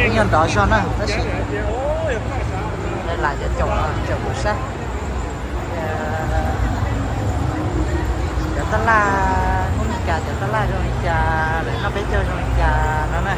Nyuag nrov zog na tab sis lam cov caum caum kuv saib. Cov tab laj Hmoob Mes Kas, cov tab laj zoo li cas, lawv noj peb caug zoo li cas no na.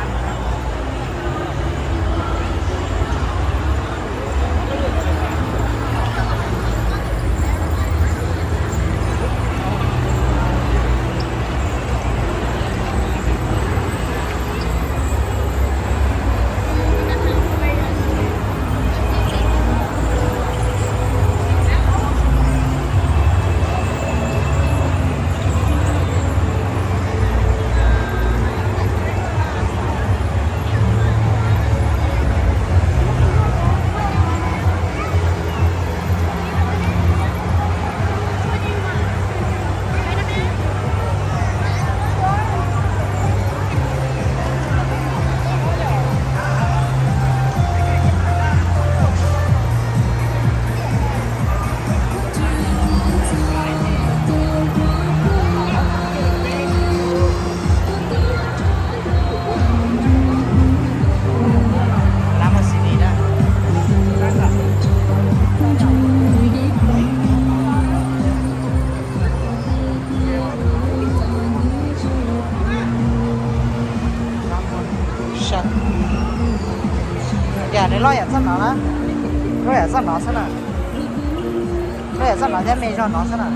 Yam nws loj yam txoj no na, loj yam txoj no xwb na, loj yam txoj no thiab me zog no xwb na.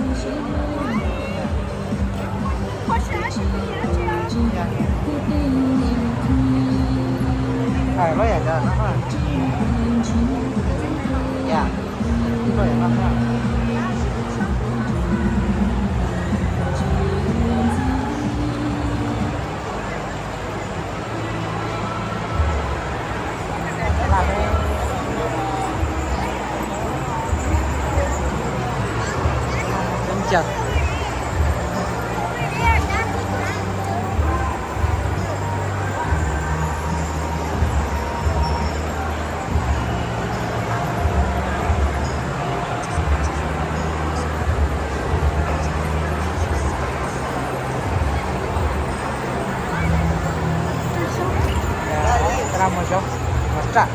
Loj yam cov no, yam loj yam no. Mus zaub, mus raj.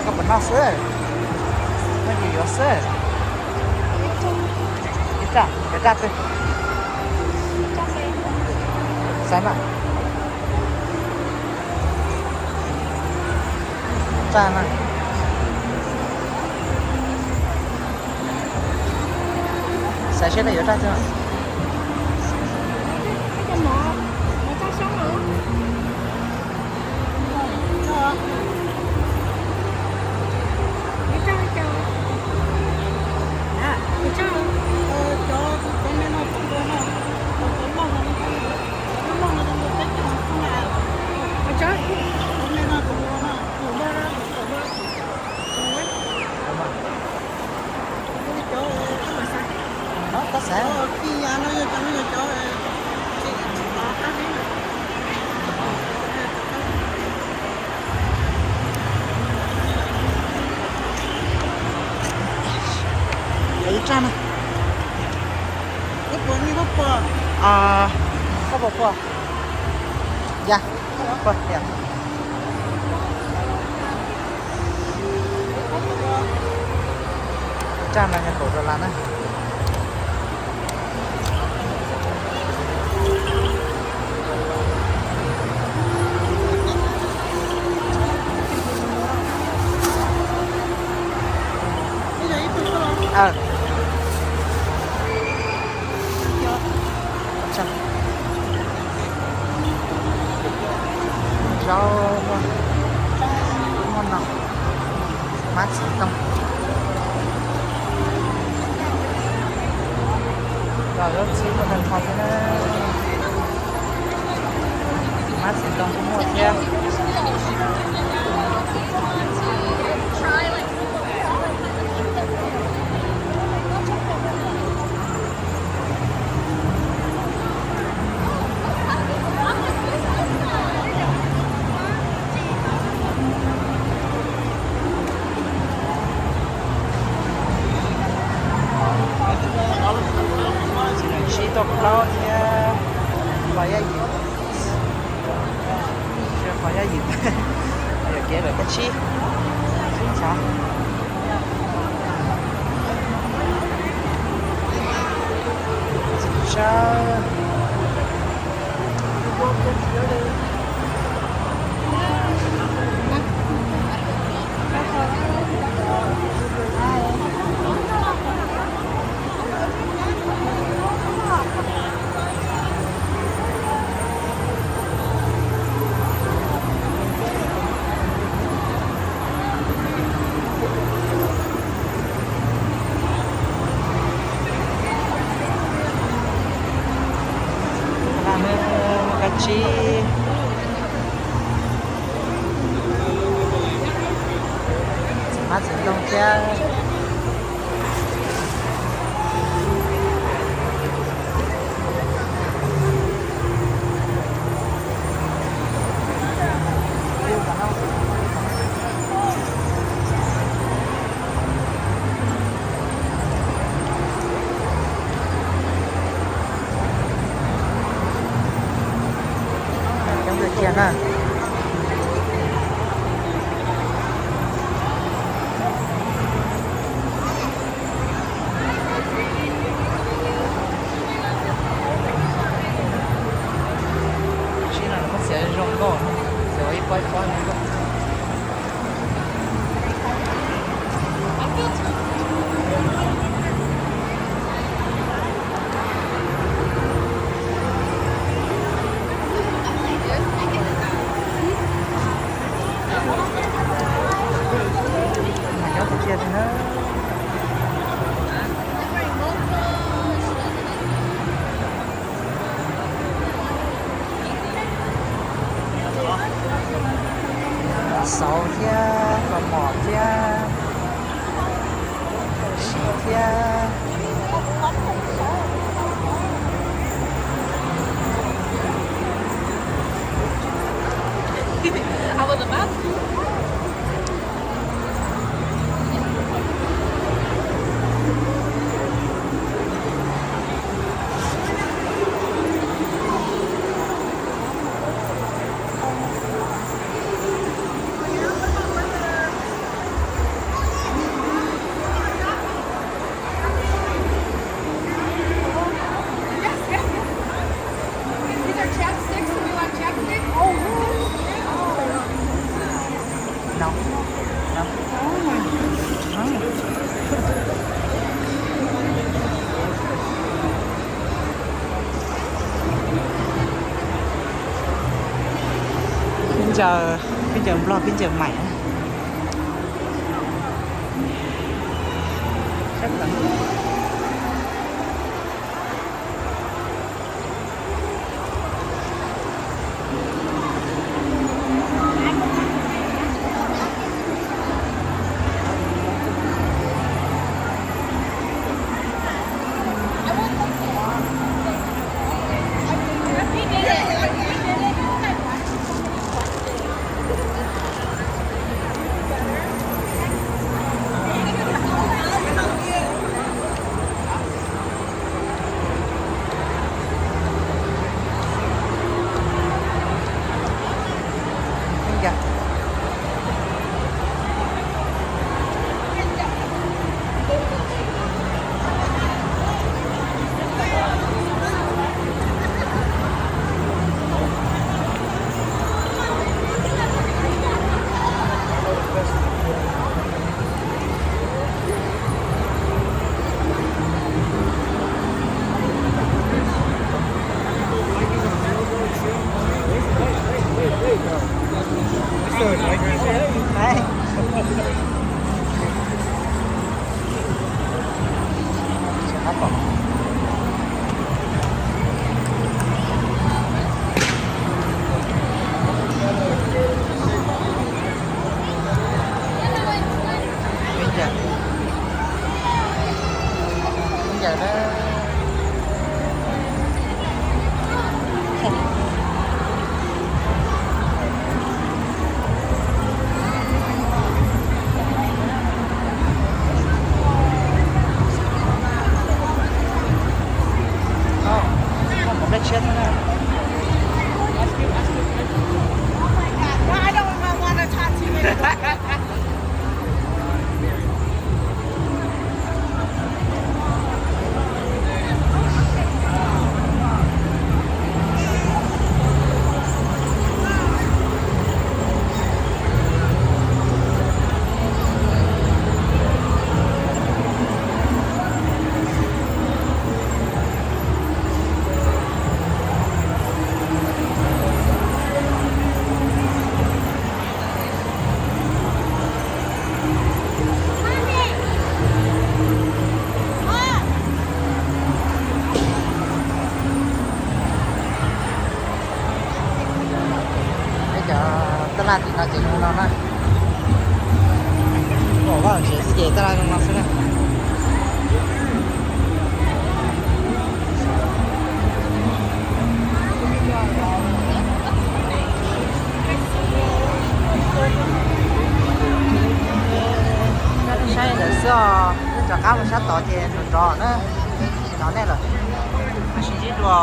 Koj puas noj xwb? Noj ces yuav xwb. Ib raj, yuav raj twg? Xav na. Raj na. Xav seb koj yuav raj twg. Koj xav. Ib raj na. Koj puas pom, koj puas pom? Ya, pom tiag. Raj no nyuag kaum dollar na. Zaub muaj, muaj no, mab txiv tooj. Los zaub txhwb muaj tag nrho thiab na. Mab txiv tooj kuj muaj thiab. Sib tau plaub thiab los yaj yim. Yog ywm, yog kev lawm koj tsib, tsib ntshav. Kab tsib, txiv hmab txiv ntoo thiab. Coob tiag tiag na. Sib no lawv muab txiav zoo nkauj, txiav ua ib pob ib pob zoo nkauj. Mas nyob tiag tiag li na. Xauv thiab, kaus mom thiab, siv thiab. Peb ncaws, peb ncaws Nplog, peb ncaws Maim. Muaj cov nplej tshiab thiab na. Peb cov tab laj tim no ces zoo no na. Ua vaj tsev xwb ces tab laj zoo no xwb na. Coj nej saib ntawd xwb os, nej rov qab mus sab tod ces nrov nrov na. Tsis hnov nej lawm, mam sib ntsib dua.